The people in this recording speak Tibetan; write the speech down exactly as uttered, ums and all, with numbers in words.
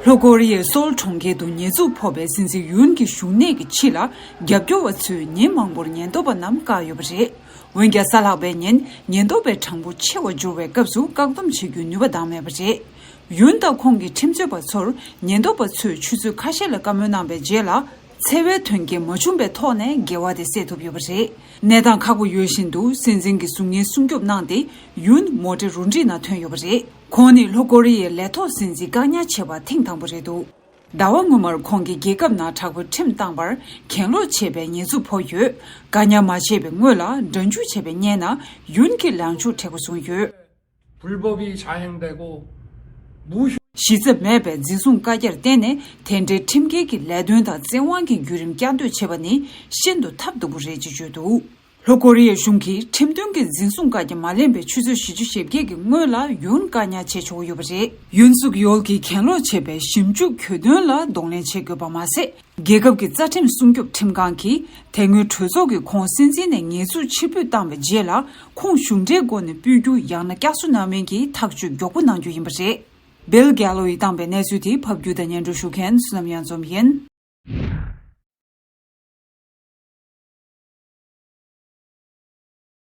ལྷོ་ཀོ་རི་ཡའི་སོལ་གྲོང་ཁྱེར་དུ་ཉེས་འཛུགས་ཕོག་པའི་སྲིད་འཛིན་ཡུན་གྱི་བཞུགས་གནས་ཀྱི་ཕྱི་ལ་རྒྱབ་སྐྱོར་བ་ཚོས་ཉིན་མང་པོར་ཉེན་རྟོག་པ་རྣམས་བཀག་ཡོད་པ་རེད། འོན་ཀྱང་གཟའ་ལྷག་པའི་ཉིན་ཉེན་རྟོག་པའི་གྲངས་འབོར་ཆེ་བ་འབྱོར་བའི་སྐབས་སུ་བཀག་སྡོམ་བྱེད་རྒྱུའི་ནུས་པ་འདང་མེད་པ་རེད། ཡུན་དང་ཁོང་གི་ཁྲིམས་རྩོད་པ་ཚོར་ཉེན་རྟོག་པ་ཚོས་ཆུ་ཚོད་ཁ་ཤས་ལ་བཀའ་མོལ་གནང་པའི་རྗེས་ལ། འཚེ་བའི་དོན་རྐྱེན་མ་བྱུང་པའི་ཐོག་ནས་འགལ་བ་དེ་སེལ་ཐུབ་ཡོད་པ་རེད། གནས་སྟངས་ཁག་པོ་ཡོད་བཞིན་དུ་སྲིད་འཛིན་གྱི་གཟུགས་བརྙན་སྲུང་སྐྱོབ་གནང་སྟེ་ཡུན་མོ་ཊའི་རུ་འགྲིག་ནང་ཐོན་ཡོད་པ་རེད། ཁོང་ནི་ལྷོ་ཀོ་རི་ཡའི་ལས་ཐོག་སྲིད་འཛིན་བཀག་ཉར་བྱས་པ་ཐེངས་དང་པོ་རེད་འདུག་ཟླ་བ་སྔོན་མར་ཁོང་གིས་རྒྱལ་ཁབ་ནང་དྲག་པོའི་ཁྲིམས་བཏང་བར་གྱེན་ལོག་བྱས་པའི་ཉེས་འཛུགས་ཕོག་ཡོད། བཀག་ཉར་མ་བྱས་པའི་སྔོན་ལ་འགྲན་ཞུགས་བྱས་པའི་སྔོན་ན་ཡུན་གྱིས་ལངས་ཕྱོགས་མཁྲེགས་པོ་བཟུང་ཡོད། 불법이 자행되고 무효 གཞི་རྩ་མེད་པའི་འཛིན་བཟུང་བཀའ་རྒྱར་བརྟེན་ནས་དེ་འདྲའི་ཁྲིམས་འགལ་གྱི་ལས་དོན་དང་བཙན་དབང་གི་བརྒྱུད་རིམ་བསྐྱར་ཟློས་བྱེད་པ་ནི་ཤིན་ཏུ་ཐབས་སྡུག་པོ་རེད་ཅེས་བརྗོད་འདུག་ལྷོ་ཀོ་རི་ཡའི་གཞུང་གིས་ཁྲིམས་མཐུན་གྱི་འཛིན་བཟུང་བཀའ་རྒྱ་མ་ལེན་པའི་ཆུ་ཚོད་བཞི་བཅུ་ཞེ་བརྒྱད་ཀྱི་སྔོན་ལ་ཡུན་བཀག་ཉར་བྱེད་ཆོག་གི་ཡོད་པ་རེད། ཡུན་སུག་ཡོལ་གྱིས་གྱེན་ལོག་བྱས་པའི་ཞིབ་འཇུག་གྱོད་དོན་ལ་གདོང་ལེན་བྱེད་དགོས་པ་མ་ཟད། རྒྱལ་ཁབ་ཀྱི་རྩ་ཁྲིམས་སྲུང་སྐྱོབ་ཁྲིམས་ཁང་གིས་དེ་སྔོན་གྲོས་ཚོགས་ཀྱིས་ཁོང་སྲིད་འཛིན་ནས་ངེས་འཛུགས་ཕྱིར་འབུད་བཏང་བའི་རྗེས་ལ་ཁོང་གཞུང་འབྲེལ་སྒོ་ནས་སྤོས་རྒྱུ་ཡང་ན་བསྐྱར་གསོ་གནང་མིན་གྱི་ཐག་གཅོད་མགྱོགས་པོ་གནང་རྒྱུ་ཡིན་པ་རེད། སྦིལ་གྷེ་ལོ་ཡིས་བཏང་པའི་གནས་ཚུལ་དེ་ཕབ་སྒྱུར་དང་སྙན་སྒྲོན་ཞུ་མཁན་བསོད་ནམས་གཡང་འཛོམས་ཡིན།